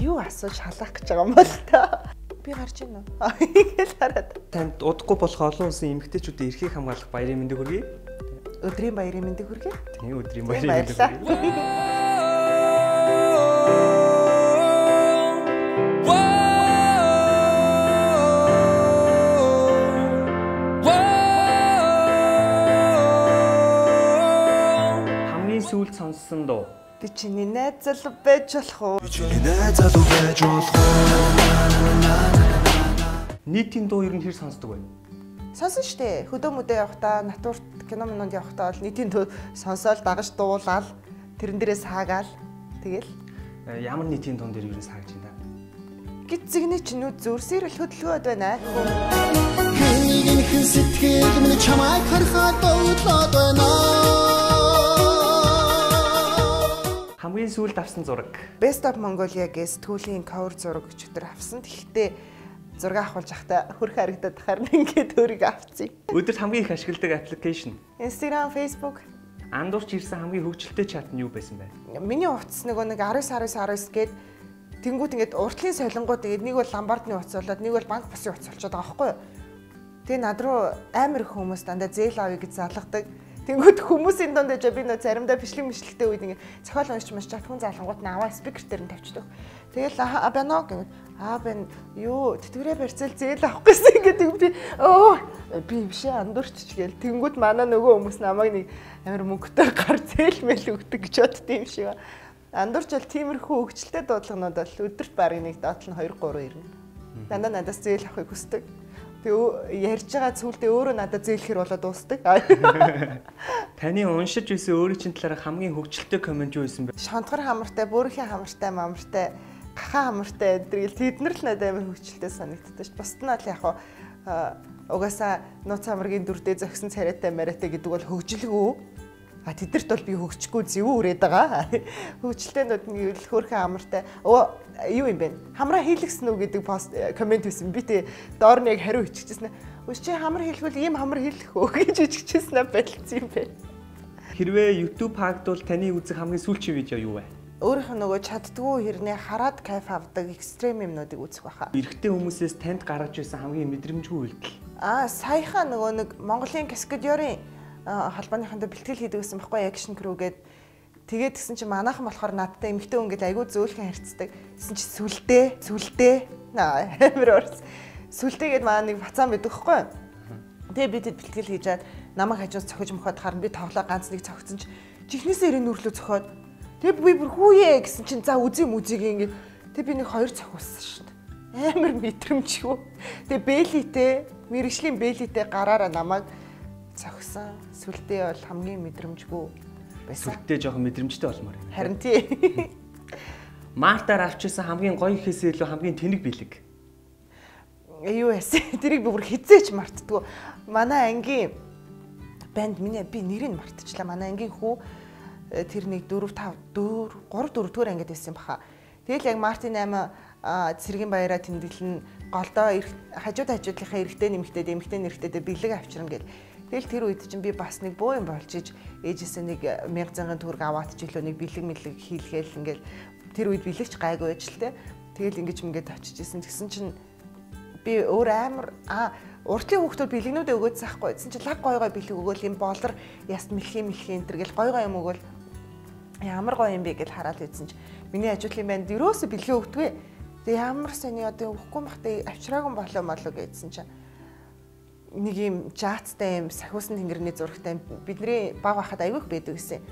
Юу асууж халаах гэж байгаа юм бол та. Би гарч ийн үү? Ингээл хараад. Танд удахгүй болох олон улсын эмэгтэйчүүдийн эрхийг хамгаалах баярын мэндийг хүргэе. Өдрийн баярын мэндийг хүргэе. Тийм, өдрийн баярын мэндийг хүргэе. Хамгийн сүүлд сонссон дуу. Би чиний найз залуу байж болох уу? Би чиний найз залуу байж болох уу? Нийтийн дуу ер нь хэр сонсдог вэ? Сонсон штэ. Хөдөө мөдөө явахдаа, натурт кино минонд явахдаа бол нийтийн дуу сонсоол дагаж дуулаал, тэрэн дээрээ саагаал. Тэгэл. Ямар нийтийн дуун дээр ер нь саагж байна? Гизэгний чинь нүд зүрсэрэл хөдөлгөөд байна. Хинийгэн сэтгэл минь чамайг харахад өвлөд байна. Хамгийн сүүлд авсан зураг. Best of Mongolia-гийн сэтгүүлийн cover зураг өчигдөр авсан. Тэгэхдээ зураг авахулж байхдаа хөрх харагдаад тахаар ингээд өөрийгөө авцъя. Өдөрт хамгийн их ашигладаг аппликейшн. Instagram, Facebook. Андуурч ирсэн хамгийн хөгжилтэй чат нь юу байсан бэ? Миний утас нөгөө нэг 19 19 19 гээд тэнгуут ингээд уртлын солонгууд ингээд нэг бол ломбардны утас болоод нэг бол банк бусын утас болчиход байгаа байхгүй юу? Тэгээ над руу амар их хүмүүс дандаа зээл авъя гэж залгадаг. Тэнгүүд хүмүүсийн дунд ээж би нөө заримдаа бичлэг мишлэгтэй үед ингээ зохиол уншиж муншиж хүн залангууд нь аваа спикер дээр нь тавьчихдаг. Тэгэл аа байна уу гэнэ. Аа байна. Юу тэтгэврээ барьцаал зээл авах гэсэн ингээ тэг би өө би биш андуурч ч гээл. Тэнгүүд манай нөгөө хүмүүс намайг нэг амар мөнгөтэй гар зээл мэл өгдөг гэж бодд юм шиг. Андуурч бол тиймэрхүү хөгжилтэй дуудлаганууд бол өдөрт бараг нэг доотлол нь 2 3 ирнэ. Дандаа надаас зээл авахыг хүсдэг. Тэгээ ярьж байгаа зүйлдээ өөрөө надад зээлэхэр болоод дуусдаг. Таны уншиж байсан өөрийн чинь талаар хамгийн хөгжилтэй коммент юу байсан бэ? Шонтгор хамартай, бөөрхийн хамартай, мамартай, гахаа хамартай энэ гэл тэд нар л надад амар хөгжилтэй санагддаг ш. Бусд нь бол яг угаасаа нууц хамаргийн дүрдээ зөгсөн царайтай мариатай гэдэг бол хөгжилгүй. А тэдэрт бол би хөгжихгүй зөв үрээд байгаа. Хөгжилтэйнүүд нь гэвэл хөөрхөн хамартай. Оо юу юм бэ? Хамраа хийлгсэн үү гэдэг пост коммент байсан. Би тэ доор нь яг хариу биччихсэн. Үгүй чи хамар хийлгвэл ийм хамар хийлгэх үү гэж биччихсэн аа болцсон юм бэ. Хэрвээ YouTube хаагдвал таны үзэх хамгийн сүүлчийн видео юу вэ? Өөрийнх нь нөгөө чаддгүй хэрнээ хараад кайф авдаг экстрем юмнуудыг үзэх байхаа. Эрэгтэй хүмүүсээс танд гаргаж ирсэн хамгийн мэдрэмжгүй үйлдэл. Аа саяхан нөгөө нэг Монголын каскадёрын холбооныхондоо бэлтгэл хийдэг гэсэн баггүй action crew гээд тэгээд гисэн чи манайхан болохоор надтай эмэгтэй хүн гээд айгүй зөөлхөн харьцдаг. Тэгсэн чи сүлдээ амар орс. Сүлдээ гээд манай нэг бацаан байдаг хгүй. Тэгээ би тэд бэлтгэл хийж чад намайг хажуус цохиж мөхөд харна би тоглоо ганц нэг цогцсон чи чихнээсээ ирэн нүрлөө цохиод. Тэгээ би бүр хүүе гэсэн чин за үзье мүзийг ингээд тэг би нэг хоёр цохиулсан шин. Амар мэдрэмжгүй. Тэгээ бэлитэй мэрэгжлийн бэлитэй гараараа намайг цогсон. Сүлдээ бол хамгийн мэдрэмжгүй байсан. Сүлдээ жоохон мэдрэмжтэй болмоор юм. Харин тий. Мартаар авчирсан хамгийн гоё гэхээсээ илүү хамгийн тэнэг бэлэг. Юу яасан? Тэрийг би бүр хизээч мартдаггүй. Манай ангийн банд миний би нэрийг мартчихлаа. Манай ангийн хүү тэр нэг 4 5 4 3 4 дугаар ангид байсан баха. Тэгэл яг Мартын 8 цэргийн баяраа тэмдэглэн голдоо хажууд хажуудлынхаа эрэгтэй нэмэгтэй эмэгтэй нэрэгтэйдээ бэлэг авчирна гэл. Тэгэл тэр үед чинь би бас нэг буу юм болж иж ээжээсээ нэг 1000 зангын төгрөг аваад ч илүү нэг бэлэг мэлэг хийлгээл ингээл тэр үед бэлэгч гайгүй байж л те. Тэгэл ингэж мингээд очиж исэн. Тэгсэн чинь би өөр амар уртлын хүүхдүүд бэлгнүүдээ өгөөдсөн ахгүй. Тэгсэн чинь лаг гой гой бэлэг өгөөл юм болор яст мэлхий мэлхий энэ төр гэл гой гой юм өгөөл ямар гоё юм бэ гэл хараад ийдсэн чинь миний ажуудлын банд ерөөсө бэлгээ өгдөггүй. Тэг ямар сони одоо өгөхгүй махтай авчраагүй болоо молоо гэдсэн чинь нэг юм жаацтай юм сахиусан тэнгэрний зурагтай бидний баг байхад айгүйх байдаг гэсэн.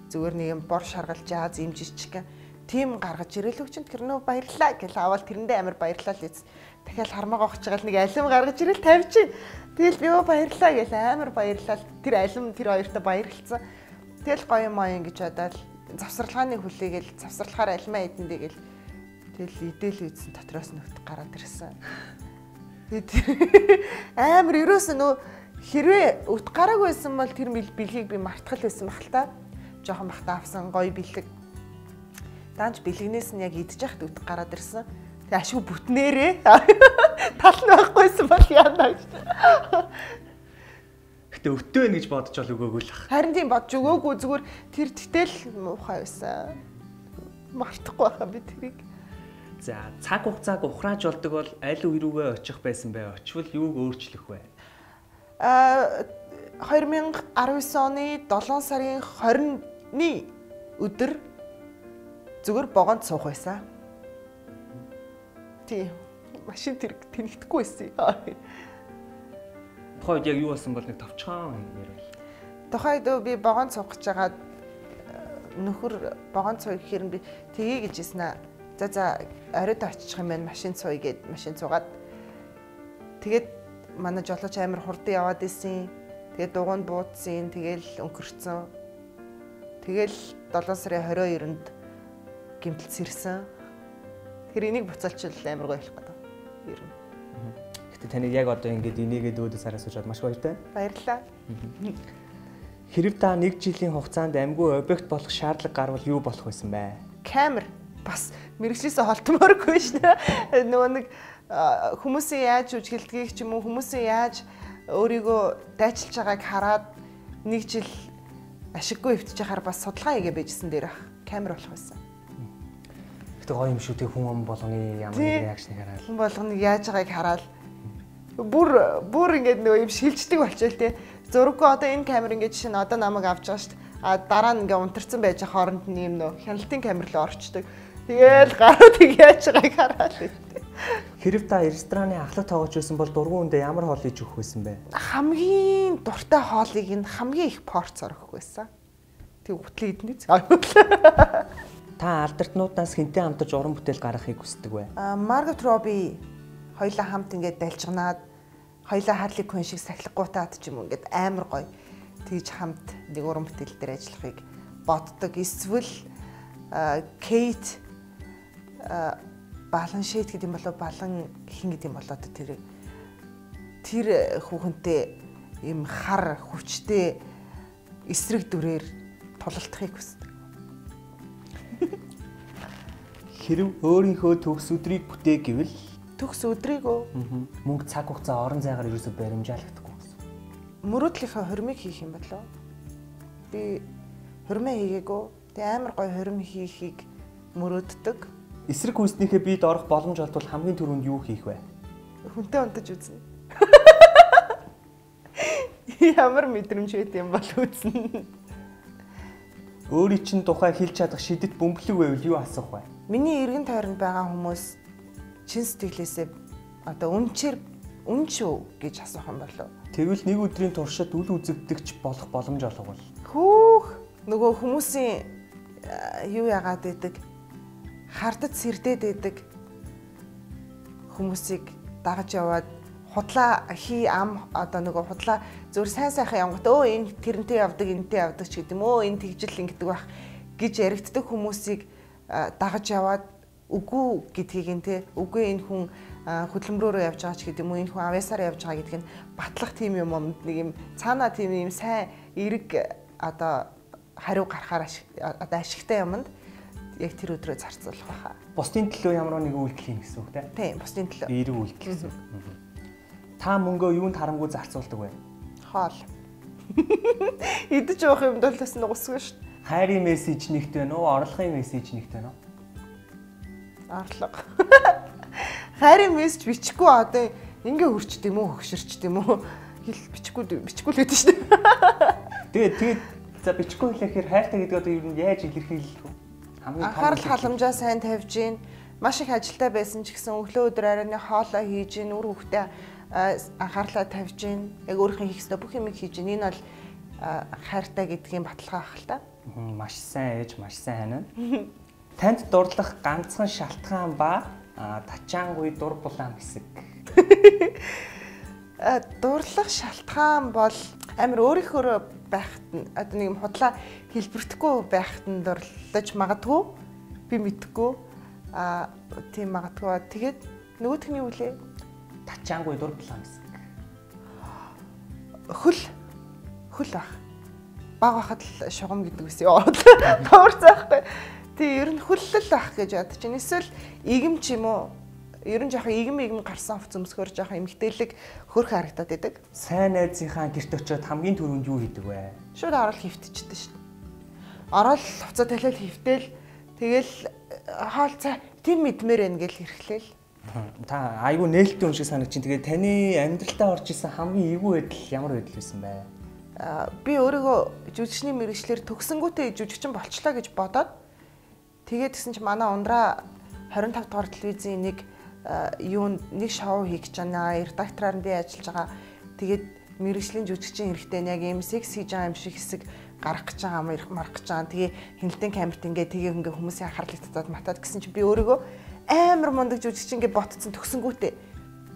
Зүгээр нэг юм бор шаргал жааз юм жижиг тийм гаргаж ирэл өгч тэр нөө баярлаа гэл аваад тэрэндээ амар баярлаа л эз. Дахиад хармаг огч гал нэг алим гаргаж ирэл тавьчих. Тэгэл би өө баярлаа гэл амар баярлаа. Тэр алим тэр хоёртой баярлцсан. Тэгэл гоё юм аа ингэж бодоод завсарлагааны хүлээгээл завсарлахаар алимаа идэндээ гэл тэгэл идэл үйдсэн дотроос нүхт гараад ирсэн. Амар ерөөсөө нөө хэрвээ өт гараагүй байсан бол тэр бэлгийг би мартах л байсан бах л та. Жохон бахта авсан гоё бэлэг. Даанч бэлгнээс нь яг идчих хат өт гараад ирсэн. Тэг ашгүй бүтнээрээ тал нь байхгүйсэн бол яана гэж. Гэтэ өтөө байна гэж бодож бол өгөөгүй л ах. Харин тийм бодож өгөөгүй зүгээр тэр тэтэл муухай байсан. Мартахгүй байхаа би тэрийг. За, цаг хугацааг ухрааж болдог бол аль үе рүүгээ очих байсан бэ? Очвол юуг өөрчлөх вэ? 2019 оны 7 сарын 20-ны өдөр зүгээр вагонд суух байсан. Тийм. Машин тэр тэнэгдэхгүй байсан. Тухайн үед яг юу болсон бол нэг товчхон ярил. Тухайн үед би вагонд суух гэж байгаа нөхөр вагонд сууя гэхээр би тгий гэж хэлсэн аа. За оройд очих юм байна, машин сууя гэд машин суугаад тэгээд манай жолооч амар хурдан яваад исэн. Тэгээд дугуйнд буудсан, тэгэл өнгөрцөн. Тэгэл 7 сарын 22-нд гэмтэл сэрсэн. Тэр энийг буцаалчвал амар гоё болох гэдэг. Ер нь. Гэтэ таныг яг одоо ингэж инээгээд өөдөөс хараа суучаад маш баяртай. Баярлалаа. Хэрв та нэг жилийн хугацаанд амьгүй объект болох шаардлага гарвал юу болох байсан бэ? Камер бас мэрэгчлээсээ холтмооргүй шнэ. Нөгөө нэг хүмүүсийн яаж үжигэлдгийг ч юм уу, хүмүүсийн яаж өөрийгөө дайчилж байгааг хараад нэг жил ашиггүй өвтөж яхаар бас судалгаа хийгээ байжсэн дээр ах камер болох байсан. Гэтэ гоё юм шүү те, хүн ам болгоны ямар нэг реакшныг хараад. Хүн болгоны яаж байгааг хараад бүр ингээд нөгөө юм шилждэг болчихвол те. Зураггүй одоо энэ камер ингээд жишээ нь одоо намайг авч байгаа шүү дээ. А дараа нь ингээд унтарсан байж хооронд нь юм нөө хяналтын камер руу орчдөг. Тэгээл гарууд яаж байгааг хараад л. Хэрв та рестораны ахлах тоогооч байсан бол дургуун үндэ ямар хоол хийж өгөх байсан бэ? Хамгийн дуртай хоолыг нь хамгийн их порцоор өгөх байсан. Тэг гутлын идэнэ. Та алдартнуудаас хэнтэй хамтарч уран бүтээл гаргахыг хүсдэг вэ? Маргот Робби хоёлаа хамт ингээд далжигнаад хоёлаа Харли Квин шиг сахилгагуутаад ч юм уу ингээд амар гоё тэгж хамт нэг уран бүтээл дээр ажиллахыг боддог. Эсвэл Кейт Балан шэйт гэдэг юм болоо, балан хин гэдэг юм болоо тэр хүүхэнтэй ийм хар хүчтэй эсрэг дүрээр тулалдахыг хүсдэг. Хэрв өөрийнхөө төгс өдрийг бүтээ гэвэл төгс өдрийг үү? Мөнгө цаг хугацаа орон зайгаар ерөөсөө баримжаалагдахгүй гэсэн. Мөрөөдлийнхөө хормыг хийх юм болоо. Би хормоо хийгээгүй. Тэг амар гоё хорм хийхийг мөрөөддөг. Эсрэг хүнснийхээ биед орох боломж олдвол хамгийн түрүүнд юу хийх вэ? Хүнтэй унтаж үзнэ. Ямар мэдрэмж байт юм бол үзнэ. Өөрийн чинь тухай хэлж чадах шидэт бөмбөлөг байвал юу асуух вэ? Миний эргэн тойронд байгаа хүмүүс чин сэтгэлээсээ одоо үнчээр үн шүү гэж асуух юм болов. Тэгвэл нэг өдрийн туршид үл үзэгдэгч болох боломж олговол. Хөөх нөгөө хүмүүсийн юу яагаад байдаг хардад сэрдээд байдаг хүмүүсийг дагаж яваад худлаа хий ам одоо нөгөө худлаа зөвөр сайн сайхан явгот өө энэ тэрнтэй явдаг энтэй явдаг ч гэдэг юм өө энэ тэгжил ингэдэг байх гэж яригддаг хүмүүсийг дагаж яваад үгүй гэдгийг нь те үгүй энэ хүн хөдөлмөрөөрөө явж байгаа ч гэдэг юм уу энэ хүн авьяасаар явж байгаа гэдг нь батлах тийм юм юмд нэг юм цаанаа тийм юм сайн эерэг одоо хариу гарахаар одоо ашигтай юмд яг тэр өдрөө зарцуулах байхаа. Бусдын төлөө ямар нэг үйлдэл хийнэ гэсэн үг те? Тийм, бусдын төлөө. Эерэг үйлдэл гэсэн үг. Та мөнгөө юунд харамгүй зарцуулдаг вэ? Хоол. Идэж явах юмд бол бас нугасгүй шүү дээ. Хайрын мессеж нэгт байна уу? Орлогын мессеж нэгт байна уу? Орлого. Хайрын мессеж бичихгүй одоо ингээ хөрчд юм уу, хөгшөрчд юм уу? Хэл бичихгүй л гэдэг шүү дээ. Тэгээд за бичихгүй хэлэхээр хайртай гэдэг одоо ер нь яаж илэрхийлэх вэ? Анхаарал халамжаа сайн тавьж гин. Маш их ажилтай байсан ч гэсэн өглөө өдөр оройн хоолоо хийж гин, үр хөвгтөө анхаарлаа тавьж гин. Яг өөрийнхөө хийх ёстой бүх юмыг хийж гин. Энэ бол хайртай гэдгийн баталгаа ах л та. Маш сайн ээж, маш сайн ханаа. Танд дурлах ганцхан шалтгаан ба тачаангүй дур булаам хэсэг. Дурлах шалтгаан бол амар өөрийнхөө байхад нь одоо нэг юм худлаа хэлбэртэхгүй байхад нь дурлаж магадгүй би мэдхгүй тийм магадгүй. Тэгээд нөгөөх нь юу лээ? Тачаангүй дур булаам хэсэг. Хөл бах. Баг байхад л шугам гэдэг үс ёо. Туурцаахгүй. Тэг ер нь хөллөл бах гэж бодож байна. Эсвэл игэм ч юм уу? Ер нь жоохон игэм гарсан хувц өмсгөр жоохон эмгтээлэг хөрх харагдаад байдаг. Сайн найзынхаа гэрт очиод хамгийн түрүүнд юу хийдэг вэ? Шууд орол хөвтөчдөг шүү дээ. Орол хувцаа талиал хөвтөл тэгэл хоол цай Тийм мэдмээр байна гэл хэрэглээл. Та айгүй нээлттэй хүн шиг санагч. Тэгээд таны амьдралтаа орж исэн хамгийн эвгүй байдал ямар байдал байсан бэ? Би өөрийгөө жүжигчний мэргэжлээр төгсөнгүүтээ жүжигчин болчлаа гэж бодоод тэгээд тэгсэн чинь манай ундраа 25 дугаар телевизийн нэг юунд нэг шоу хийх гэж байна. Редактораар нь би ажиллаж байгаа. Тэгээд мэргэжлийн жүжигчин хэрэгтэй нь яг ийм секс хийж байгаа юм шиг хэсэг гарах гэж байгаа юм, марах гэж байгаа. Тэгээ хяналтын камерт ингээ тэгээ ингээ хүмүүсийн анхаарлыг татаад матаад гэсэн чинь би өөрийгөө амар мундаг жүжигчин ингээ ботцсон төгсөнгүүтээ.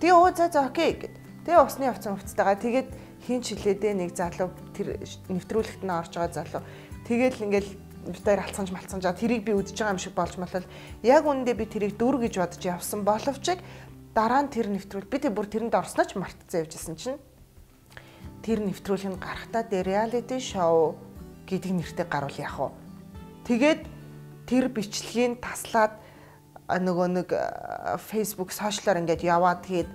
Тэгээ өө за за окей гэд. Тэгээ усны явцсан хувцастайгаа тэгээд хин ч хилээдээ нэг залуу тэр нэвтрүүлэгт нь орж байгаа залуу. Тэгээл ингээл бид хоёр алцганж малцганж байгаа. Тэрийг би үдэж байгаа юм шиг болж малал. Яг үүндээ би тэрийг дүр гэж бодож явсан боловч дараа нь тэр нэвтрүүл би тэр бүр тэрэнд орсноо ч мартцсан явжсэн чинь тэр нэвтрүүлэг нь гарахтаа The Reality Show гэдэг нэртэй гарвал яах вэ? Тэгээд тэр бичлэгийг таслаад нөгөө нэг Facebook сошиалар ингээд яваад тэгээд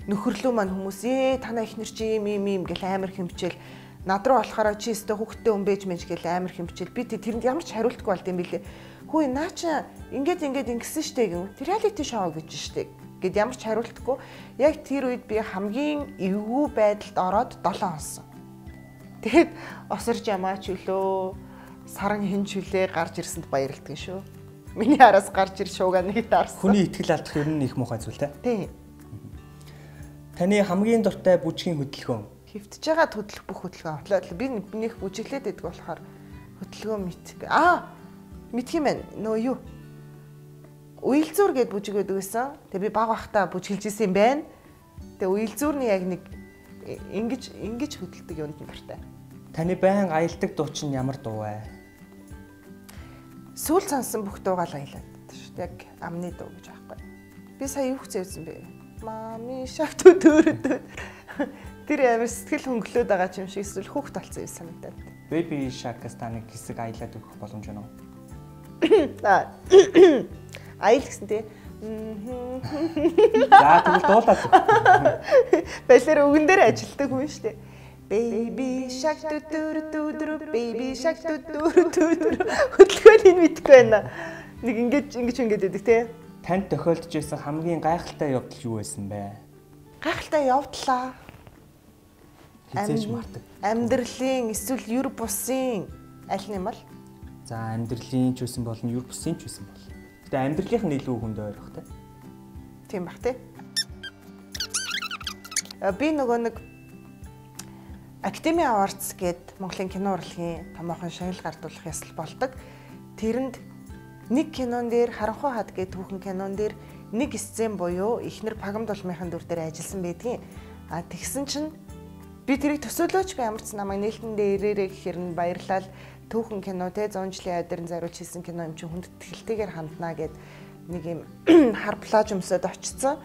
нөхөрлөө маань хүмүүс танаа ихнэр чи ийм ийм ийм гэл амар хэмчээл над руу болохоор чи өстө хүүхдтэй хүн бэж мэж гэл амар хэмчээл би тэрэнд ямар ч хариултгүй болд юм билээ. Хүү наа чи ингээд ингээд ингэсэн штэ гэн. Тэр reality show гэж штэ гэд ямар ч хариултгүй. Яг тэр үед би хамгийн эвгүй байдалд ороод 7 хонсон. Тэгэд осорж ямаач үлөө саран хин ч үлээ гарч ирсэнд баярлдаг шүү. Миний араас гарч ир шууга нэг таарсан. Хүний итгэл алдах ер нь их муухай зүйл те. Тийм. Таны хамгийн дуртай бүжгийн хөдөлгөөн? Хөвтөж байгаа хөдлөх бүх хөдөлгөөн. Би нэг бүжиглээд байдаг болохоор хөдөлгөөн мэддэг. Мэдх юм байна. Нөө юу? Уялзуур гэд бүжиг байдаг гэсэн. Тэгээ би баг байхдаа бүжиглж исэн юм байна. Тэгээ уялзуурны яг нэг ингэж ингэж хөдөлдөг юмд нь дуртай. Таны байн аялдаг дуу чинь ямар дуу вэ? Сүүл сонсон бүх дуугаал аялаад шүү дээ. Яг амны дуу гэж аахгүй. Би сая юу хүсэж байсан бэ? Мами шаг төөрөд. Тэр амар сэтгэл хөнгөлөөд байгаа юм шиг эсвэл хүүхд болсон юм санагдаад. Baby Shark-аас та нэг хэсэг аялаад өгөх боломж байна уу? Аял гэсэн тий. За тэгвэл дуулаад. Балиар үгэн дээр ажилтдаг хүн шүү дээ. Baby shark дүү дүү baby shark дүү дүү хөдөлгөөнийг нь мэдэхгүй байна. Нэг ингэж ингэж ингэж байдаг тий. Танд тохиолдож байсан хамгийн гайхалтай явдал юу байсан бэ? Гайхалтай явдлаа. Хизээж мартаг. Амьдралын эсвэл юр бусын аль нь юм бол? За амьдралын ч байсан болно, юр бусын ч байсан бол. Гэтэ амьдралынх нь илүү хүнд ойрох тий. Тийм бах тий. Би нөгөө нэг Academy Awards гээд Монголын кино урлагийн томоохон шагнал гардуулах ёслол болдог. Тэрэнд нэг кинон дээр Харанхуй хад гээд түүхэн кинон дээр нэг сцен буюу эхнэр Пагамд улмынхын дүр дээр ажилласан байдгийн. А тэгсэн чинь би тэрийг төсөөлөөчгүй ямар ч намайг нээлтэндээ ирээрээ гэхэр нь баярлал түүхэн кино те 100 жилийн айдарын зориулж хийсэн кино юм чинь хүндэтгэлтэйгээр ханднаа гэд нэг юм хар плаж өмсөд очсон.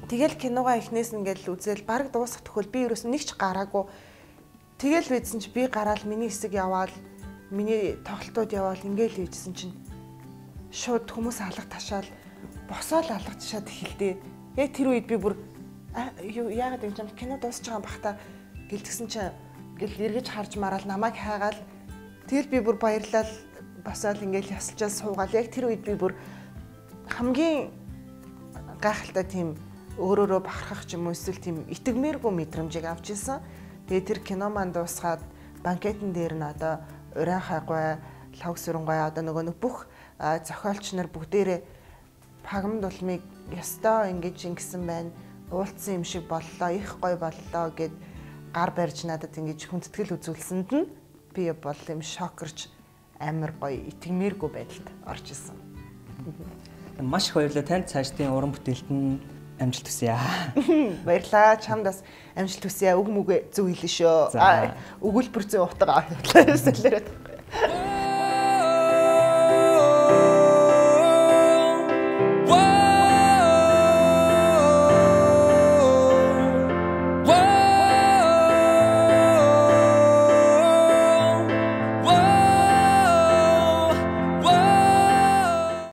Тэгэл киногоо эхнээс нь ингээл үзэл бараг дуусах төхөл би ерөөс нэг ч гараагүй. Тэгэл үйдсэн чи би гараал миний хэсэг яваал миний тоглолтууд яваал ингээл үйдсэн чинь шууд хүмүүс алга ташаал босоол алга ташаад эхэлдээ. Яг тэр үед би бүр юу яагаад юм чам кино дуусч байгаа юм бах та гэлтгсэн чинь гэл эргэж харж мараал намайг хайгаал тэгэл би бүр баярлал босоол ингээл ясалжаал суугаал яг тэр үед би бүр хамгийн гайхалтай тийм өөрөөрөө бахархах ч юм уу эсвэл тийм итгэмээргүй мэдрэмжийг авч ирсэн. Тэгээ тэр кино маань дуусгаад банкетын дээр нь одоо уран хайгуй, лав сүрэнгуй одоо нөгөө нэг бүх зохиолч нар бүгдээрээ Пагамд улмыг ёстой ингэж ингэсэн байна. Уулцсан юм шиг боллоо, их гой боллоо гэд гар барьж надад ингэж хүндэтгэл үзүүлсэнд нь би бол юм шокерч амар гоё итгэмээргүй байдалд орж исэн. Маш их баярлалаа танд цаашдын уран бүтээлд нь амжилт хүсье. Баярлалаа. Чамд бас амжилт хүсье. Үг мүгэ зөв хэлнэ шүү. Өгүүлбэр зүйн утга солиороод.